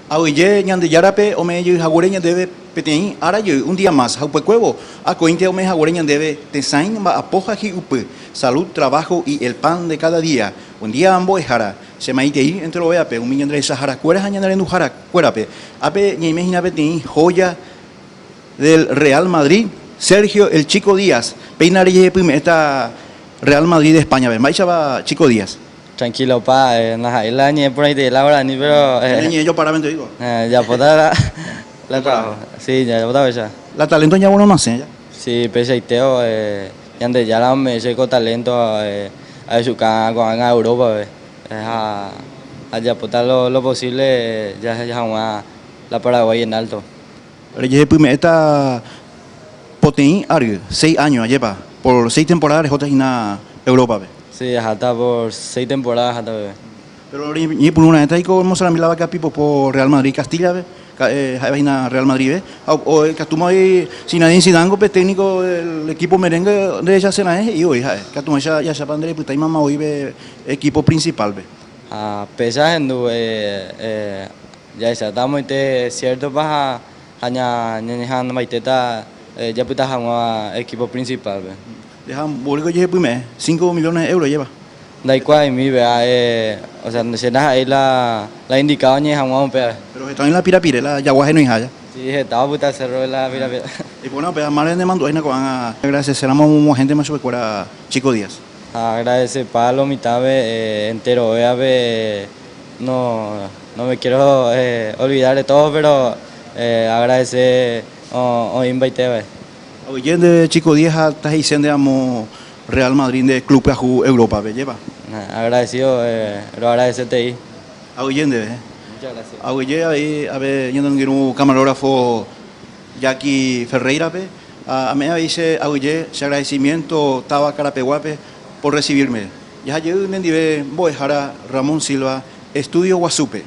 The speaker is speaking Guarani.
Aguyje Ñandejárape ome'ẽ jey haguére ñandéve peteĩ ára jey, un día más, ha upekuévo akóinte ome'ẽ haguére ñandéve tesãi mba'apo ha hi'upy, salud, trabajo y el pan de cada día. Buen día mbo'ehára, che maitei enterovéape, umi ñande rechaharakuéra ha ñane renduharakuérape. Ápe ñaime hína peteĩ joya del Real Madrid, Sergio El Chico Díaz. Péina rejehepyme'ẽta Real Madrid de España-pe. Mba'éichapa Chico Díaz? Tranquilo pa, ndaha'éi la ñe'ẽ porãitei la guarani, pero. Ñane ñe'ẽ joparámente oiko. Jajapóta la la trabajo. Sí, jajapóta péicha. La talento ñagueronasẽ ja. Sí, peichaite Ñandejára ome'ẽ che ko talento ahechuka ko'ág̃a Europa-pe ha ajapóta lo posible jaheja hag̃ua la Paraguay en alto. Rejehepyme'ẽta poteĩ ary, seis años, ajépa, por seis temporada rehóta hína Europa-pe. Sí, aháta por seis temporada aháta peve. Péro reñepyrũ raẽta piko emosarambi la vakapi popo Real Madrid Castilla-pe, ha'éva hína Real Madrid-pe, ha ikatúma voi Zinedine Zidane-ko pe técnico del equipo merengue nderechase raẽ he'i voi ha'e, ikatuháicha jahechápa nderepytáimama voi pe equipo principal-pe. Ha péicha ahendu Jahecháta amoite siértopa ha ha ñañeha'ãmbaitéta japyta hag̃ua ekípo prinsipálpe. Deja mboýreko jehepyme'ẽ, cinco millones de euros jeva. Ndaikuaaimi péva, osea che ndaha'éi la la indicado oñe'ẽ hag̃ua upéva. Péro heta oĩ la pirapire, la jagua henoiha ja. Si, heta opyta cerro de la pirapire. Iporã upéva, márõ nemandu'a hína ko'ág̃a agradeceséramo omog̃uahẽntema chupekuéra Chico Díaz. Agradesepa lo mitãme enterovévape No, no me quiero olvidar de todo, pero agradece oĩ mbaitéva. Aguyje nde Chico Díaz ha tahe'ise nde amo Real Madrid nde club pyahu Europa-pe, ajépa? Agradecido, roagradesetei. Aguyje ndéve. Muchas gracias. Aguyje avei ave ñane angirũ camarógrafo Jackie Ferreira-pe. Ame'ẽ avei che aguyje, che agradecimiento táva Karapeguápe por recibirme. Jaha jey nendive mbo'ehára Ramón Silva estudio guasúpe.